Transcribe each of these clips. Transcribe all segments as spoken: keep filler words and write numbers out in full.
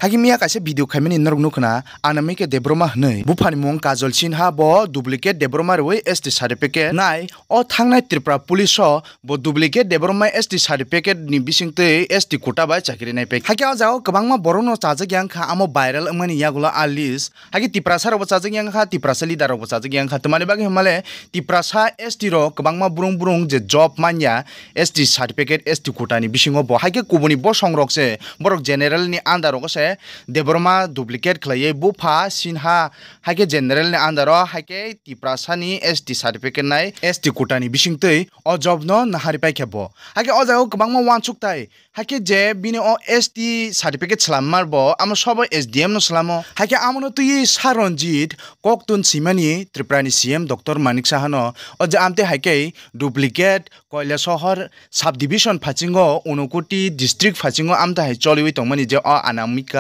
Hakhe miya kaisa video khaimani norok nukha na, Anamika Debbarma hwnwi. Buphani mung Kajol Sinha, bo duplicate Debbarma rwi S T certificate nai. O thangnai Tripura police o bo duplicate Debbarma S T certificate ni bisingtwi S T quota bai chakri nai pai. Hakhe o jagao kwbangma borokno chajak yang kha, amo viral wngmani yagulo a list. Hakhe Tiprasa rokbo chajak yang kha, Tiprasa leader rokbo chajak yang kha. Tamani bagwi hwnmale Tiprasa S T rok kwbangma brung brung je job manya S T certificate, S T quota ni bisingo bo. Hakhe kubuni bosong rok se borok general ni under rogo se Debbarma duplicate khlaiwi bupha Sinha, hakhe general ni under o, hakhe Tiprasa ni S T certificate nai S T quota ni bisingtwi o job no nahari paikha bo. Hakhe o jagao kwbangma wansuk tai. Hakhe je bini o S T certificate swlammar bo, amo sobo S D M no swlamo. Hakhe amono twiwi Saranjit koktun swimani Tripura ni C M Doctor Manik Saha no, o je amtwi haikhe duplicate Koilasohor subdivision phasingo, Unakoti district phasingo amtwi hai choliwi tongmani je o Anamika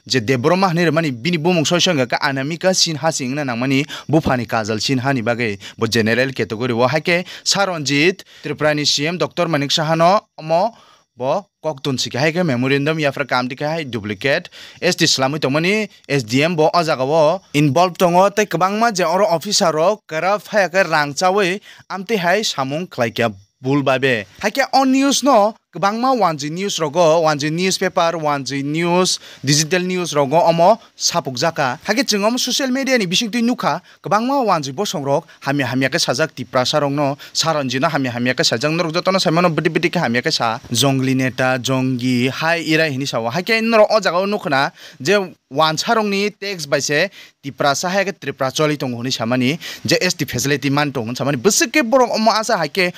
je Debbarma hwnwi rwmani, bini bumung soi soi wngkha khe Anamika Sinha se wngna nangmani, buphani Kajol Sinha ni bagwi bo general category o. Hakhe Saranjit Tripura ni C M Doctor Manik Saha no omo bo koktun sikha hai khe memorandum yapharkha, amtwi khe hai duplicate S T swlamwi tongmani S D M bo o jagao involve tongo, tei kwbangma je oro officer rok kwrap phaiya khe rang chawi amtwi hai samung khlaikha bul bai be. Hakhe o news no kwbangma wanjwi news rogo, wanjwi newspaper, wanjwi news, digital news rogo omo sapukjakha. Hakhe chwng omo social media ni bisingtwi nukha, kwbangma wanjwi bosong rok hamya hamya khe sajak, Tiprasa rokno, Saranjino hamya hamya khe sajak. Norok jotono saimano bwtwi bwtwi khe hamya khe sa, jongli neta, jongi, hai irai hinwi sao. Hakhe norok o jagao nukha na je wansa rokni tax bai se Tiprasa hai khe Tripura choli tongo hinwi samani, je S T facility man tongo hinwi samani. Bwswk khe borok omo asa hai khe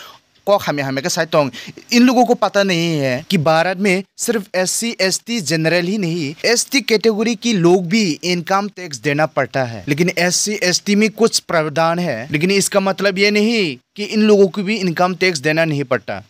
kok hamya hamya khe sai tong. इन लोगों को पता नहीं है कि भारत में सिर्फ SC, ST, general ही नहीं, ST category की लोग भी इनकम टैक्स देना पड़ता है। लेकिन एससी, एसटी में कुछ प्रावधान है, लेकिन इसका मतलब ये नहीं कि इन लोगों को भी इनकम टैक्स देना नहीं पड़ता।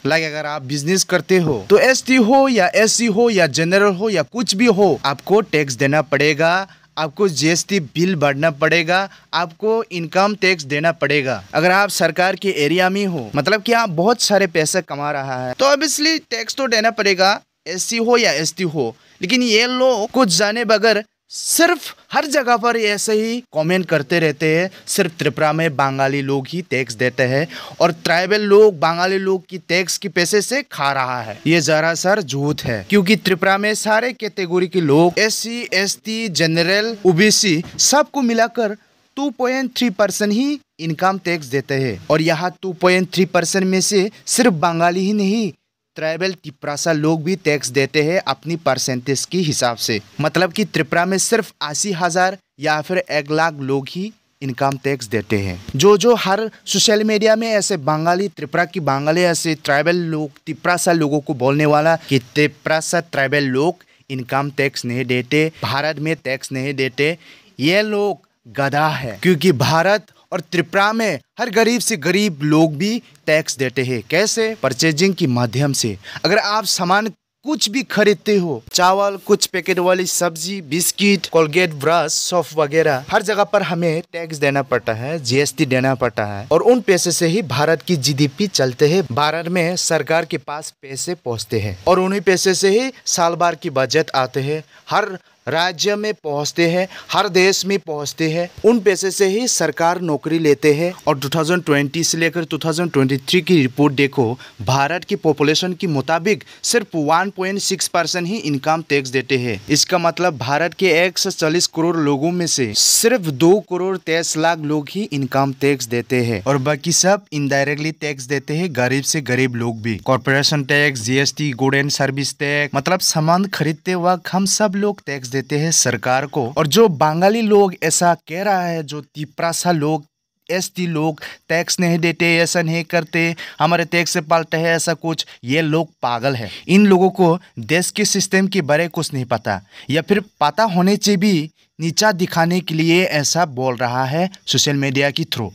लाइक, अगर आप बिजनेस करते हो तो एसटी हो या एससी हो या जनरल हो या कुछ भी हो, आपको टैक्स देना पड़ेगा, आपको जीएसटी बिल भरना पड़ेगा, आपको इनकम टैक्स देना पड़ेगा। अगर आप सरकार के एरिया में हो, मतलब कि आप बहुत सारे पैसे कमा रहा है, तो ऑब्वियसली टैक्स तो देना पड़ेगा, एससी हो या एसटी हो। लेकिन ये लोग कुछ जाने बगैर सिर्फ हर जगह पर ऐसे ही कमेंट करते रहते हैं, सिर्फ त्रिपुरा में बंगाली लोग ही टैक्स देते हैं और ट्राइबल लोग बंगाली लोग की टैक्स के पैसे से खा रहा है। ये सरासर झूठ है, क्योंकि त्रिपुरा में सारे कैटेगरी के लोग, एससी, एसटी, जनरल, ओबीसी, सबको मिलाकर टू पॉइंट थ्री परसेंट ही इनकम टैक्स देते हैं। और यहाँ टू पॉइंट थ्री परसेंट में से सिर्फ बंगाली ही नहीं, ट्राइबल तिप्रासा लोग भी टैक्स देते हैं अपनी परसेंटेज के हिसाब से। मतलब कि त्रिपुरा में सिर्फ अस्सी हजार या फिर एक लाख लोग ही इनकम टैक्स देते हैं। जो, जो हर सोशल मीडिया में ऐसे बंगाली, त्रिपुरा की बंगाली, ऐसे ट्राइबल लोग, तिप्रासा लोगों को बोलने वाला कि तिप्रासा ट्राइबल लोग इनकम टैक्स नहीं देते, भारत में टैक्स नहीं देते, ये लोग गधा है, क्योंकि भारत और त्रिपुरा में हर गरीब से गरीब लोग भी टैक्स देते हैं। कैसे? परचेजिंग के माध्यम से। अगर आप सामान कुछ भी खरीदते हो, चावल, कुछ पैकेट वाली सब्जी, बिस्किट, कोलगेट, ब्रश, सर्फ वगैरह, हर जगह पर हमें टैक्स देना पड़ता है, जीएसटी देना पड़ता है। और उन पैसे से ही भारत की जीडीपी चलते हैं। भारत में सरकार के पास पैसे पहुंचते हैं और उन्हीं पैसे से ही साल भर की बजट आते हैं। हर राज्य में पहुंचते हैं, हर देश में पहुंचते हैं, उन पैसे से ही सरकार नौकरी लेते हैं। और टू थाउजेंड ट्वेंटी से लेकर टू थाउजेंड ट्वेंटी थ्री की रिपोर्ट देखो, भारत की पॉपुलेशन के मुताबिक सिर्फ वन पॉइंट सिक्स परसेंट ही इनकम टैक्स देते हैं। इसका मतलब भारत के एक सौ चालीस करोड़ लोगों में से सिर्फ दो करोड़ तेईस लाख लोग ही इनकम टैक्स देते हैं और बाकी सब इनडायरेक्टली टैक्स देते हैं गरीब से गरीब लोग भी। Corporation tax, GST, good and service tax, मतलब सामान खरीदते वक्त हम सब लोग टैक्स देते हैं सरकार को। और जो बंगाली लोग ऐसा कह रहा है, जो तिप्रासा लोग, एसटी लोग टैक्स नहीं देते, ऐसा नहीं करते, हमारे टैक्स से पालता है, ऐसा कुछ, ये लोग पागल है। इन लोगों को देश के सिस्टम के बारे कुछ नहीं पता, या फिर पता होने से भी नीचा दिखाने के लिए ऐसा बोल रहा है सोशल मीडिया की थ्रू।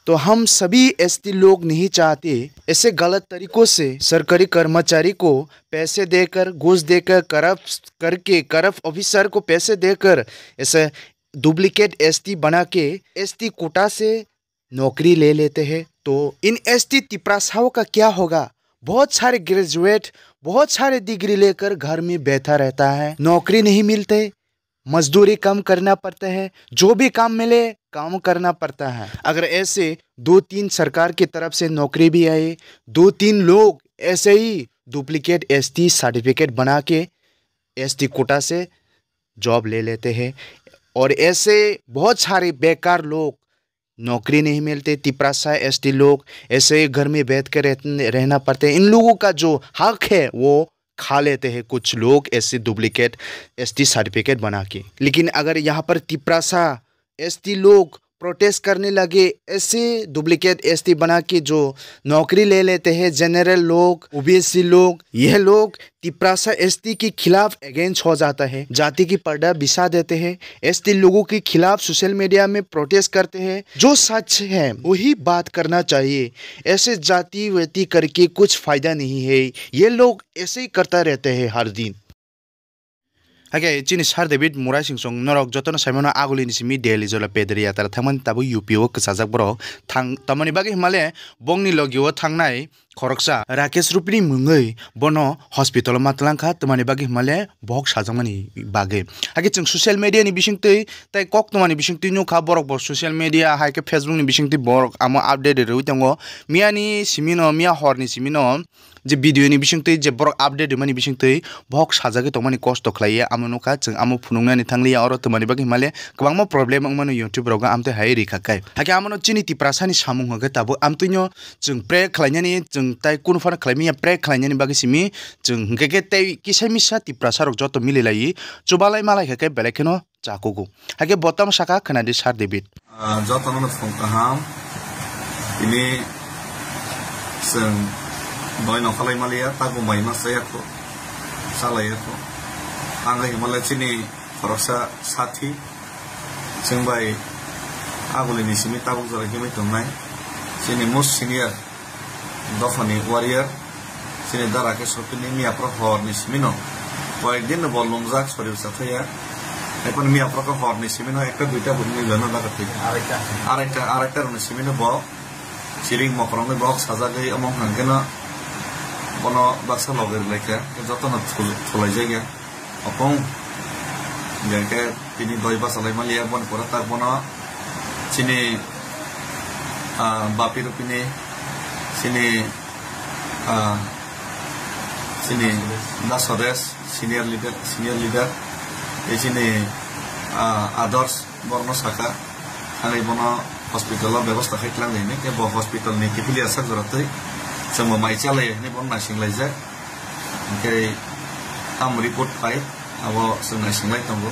तो हम सभी एसटी लोग नहीं चाहते ऐसे गलत तरीकों से सरकारी कर्मचारी को पैसे देकर, घूस देकर, करप्ट करके, करप्ट ऑफिसर को पैसे देकर ऐसे डुप्लीकेट एसटी बना के एसटी कोटा से नौकरी ले लेते हैं। तो इन एसटी तिपरासाओं का क्या होगा? बहुत सारे ग्रेजुएट, बहुत सारे डिग्री लेकर घर में बैठा रहता है, नौकरी नहीं मिलते, मजदूरी काम करना पड़ता है, जो भी काम मिले काम करना पड़ता है। अगर ऐसे दो तीन सरकार की तरफ से नौकरी भी आए, दो तीन लोग ऐसे ही डुप्लीकेट एसटी सर्टिफिकेट बना के एसटी कोटा से जॉब ले लेते हैं, और ऐसे बहुत सारे बेकार लोग, नौकरी नहीं मिलते, तिपरासा एसटी लोग ऐसे ही घर में बैठ के रह-, रहना पड़ते हैं। इन लोगों का जो हक है वो खा लेते हैं कुछ लोग ऐसे डुप्लीकेट एसटी सर्टिफिकेट बना के। लेकिन अगर यहाँ पर तिपरासा एसटी लोग प्रोटेस्ट करने लगे, ऐसे डुप्लीकेट एसटी बना के जो नौकरी ले लेते हैं, जनरल लोग, ओबीसी लोग, यह लोग तिपरासा एसटी के खिलाफ अगेंस्ट हो जाता है, जाति की पर्दा बिछा देते हैं, एसटी लोगों के खिलाफ सोशल मीडिया में प्रोटेस्ट करते हैं। जो सच है वही बात करना चाहिए। ऐसे जाति वेति करके कुछ फायदा नहीं है। ये लोग ऐसे ही करता रहते हैं हर दिन। Hake chini Sir David Murai Singson norok jotono saimano agulini simi Delhi jola pedri yatra thangmani tabuk U P o kwchajak borok thang tamoni bagwi himale bongni logio thangnai khoroksa Rakesh Rupini mungwi bono hospital o matwlangkha tamoni bagwi himale bohok sajakmani bagwi. Hake chwng social media ni bisingtwi tei kok twmani bisingtwi nukha borok bo social media hai khe Facebook ni bisingtwi borok amo update rwi tongo. Miyani simino, miya horni simino je video ni bisingtwi je borok update rwmani bisingtwi bohok sajagwi tongmani kosto khlaiya, amo nukha chwng amo phunuknani thangliya, oro twmani bagwi himale kwbangma problem wngmano YouTube rogo amtwi hai rikha kai. Hake amono chini Tiprasani samung hwnkhe tabuk amtwino chwng pray khlainani, chwng tai kunu phano khlaimanya pray khlainani bagwi simi chwng hwnkhe khe tei kisa misa Tiprasa rok joto mililaiwi chubalai malai kha khe belai kheno chakugo. Hake botam saka khwnadi Sir David. Ah, jotono no phung kaham. Tini chwng doi nokhalai maliya, tago mai ma chaya kho, chalaiya kho. Ang himale chini khoroksa sathi, chwng bai agulini simi tabuk jora himwi tongnai. Chini most senior dophani warrior, chini dara khe sopini miya phoro horni simino. Koyekdin no bo lungjak, sorir chathaya. Ephano miya phoro khe horni simino ekta duita bo himwi lana daga thwi. Araita. Araita, araita rokni simino bo chiring mokrongni bohok sajagwi omo hwnkhe no bono baksa logi rwlaikha. Jotono thul-, thulaijak ya. Opong, hingke tini doi bachalai maliya, boni pore tak bono chini, ah, bapi rupini, chini, ah, chini Dasodes, senior leader, senior leader, tei chini, ah, Adarsh borokno saka, thangwi bono hospital o bebosta khai tlang di hinwi, khe bo hospital ni kiphilwi asak jora twi chwngbo mai chalai hinwi bono naising laijak. Hingke tam report phai, abo chwng naisinglai tongo.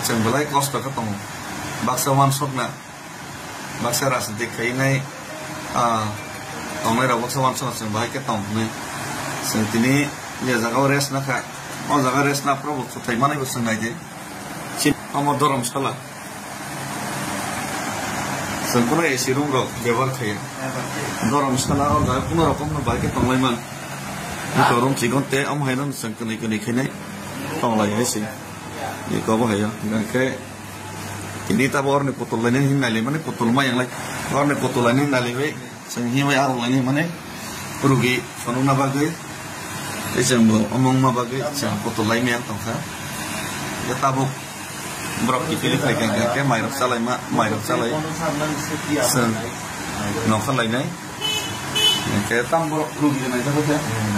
Chwng belai kosto khe tongo. Baksa uansukna, baksa rajniti khainai, ah, tongnai rok baksa uansukna chwng bahai khe tong hwnwi. Chwng tini je jaga o rest nakha, o jaga rest naphuru bo kwthai manwi bo chwng naidi. Chini omo Dharamshala. Chwng kheno A C room rok bebohar khaiya. Dharamshala o jaga kuno rokom no bai khe tonglai man. Ito room chikon te omo hai no chwng kwnwi kwnwi khainai tonglai hai se. Iko bo hai o. Hingkhe tini tabo orni putul lainai hin nailai mani putul ma yanglai. Orni putul lainai hin nailai bai. Chwng himwi aro lainai mane rugi phunukna bagwi tei chwngbo omo wngma bagwi chwng putul lai maya wng tongkha. Hwnkhe tabuk borok kiphilwi phaikha hwnkhe mairok chalaima, mairok chalai chwng nongkhor lainai. Hwnkhe tam borok rugi naijak khe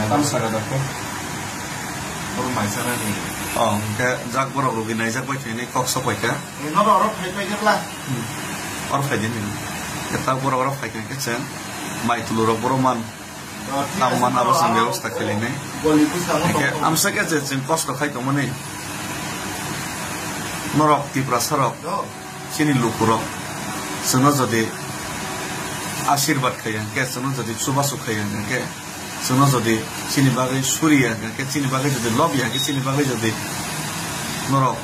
tam saka jak khe. Oh, hwnkhe jak borok rugi naijak bai khe hinwi kok sok paikha. Nono oro phai phai khe bla? Hmm. Oro phai di nini. Khe ta borok oro phai khe chwng mai tulu rok borok man. Oh, thik tamo ase, man abo chwng bebosta khe lainai. Goli bwskango hwnkhe tong. Amsa khe je chwng kosto khai tongmani. Norok Tiprasa rok, do, chini lukurok chwngno jodi asirbat khaiya hwnkhe, chwngno jodi chubachu khaiya hwnkhe, chwngno jodi chini bagwi suriya hwnkhe, chini bagwi jodi lobya hwnkhe, chini bagwi jodi norok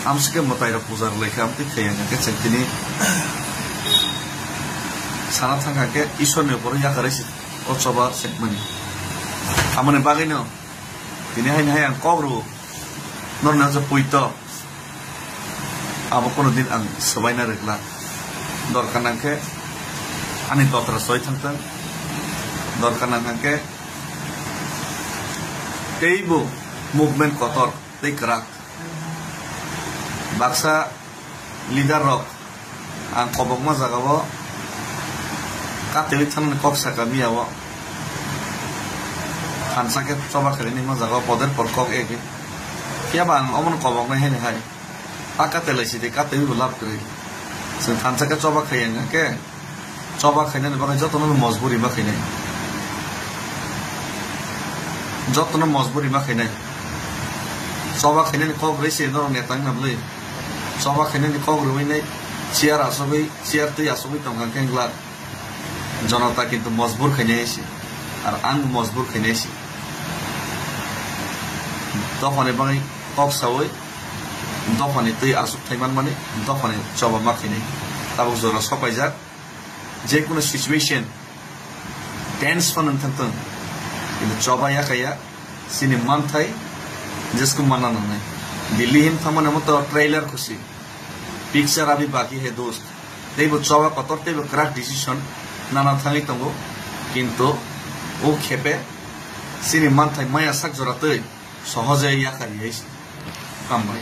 amsike mwtairok puja rwlaikha, amtwi khaiya hwnkhe chwng tini sana thangkha khe Ishwarni uporo yakarwi se o choba chengmani. Amoni bagwino tini haino hai ang kok rwo, norni o je puito. Abo kono din ang swbaina rwgwla. Dorkar nangkhe ani dotra soi thangthang. Dorkar nang hwnkhe teibo movement kotor tei kwrak. Baksa leader rok ang kobokma jagao katwi thanani kok saka miyao. Thansa khe choba khainani ma jagao poder por kok ege. Phiya ba ang omono koboknai haini hai. A katelai sidi katwi bo lab kwrwi. Chwng thansa khe choba khaiya hwnkhe choba khainani bagwi jotono mojburi ma khainai. Jotono mojburi ma khainai. Choba khainani kok rwi se norok neta wngna bwlwi. Choba khainani kok rwi nai chair asogwi, chair twi asogwi tongkha khe wngla. Jonota kintu mojbur khainai se. Ar ang mojbur khainai se. Dophani bagwi kok sawi, dophani twi asuk thai manmani, dophani choba ma khainai. Tabuk jora sopaijak. Jekunu situation tense phano wngthang thung, kintu choba ya kaya, chini manthai jesku manna nangnai. Delhi him thangmani omo to trailer khusi, picture abhi baki hai dost. Teibo choba kotor, teibo kwrak decision nana thangwi tongo, kintu o khepe chini manthai maya sak jora twi sohoje ya kariya. Hambai.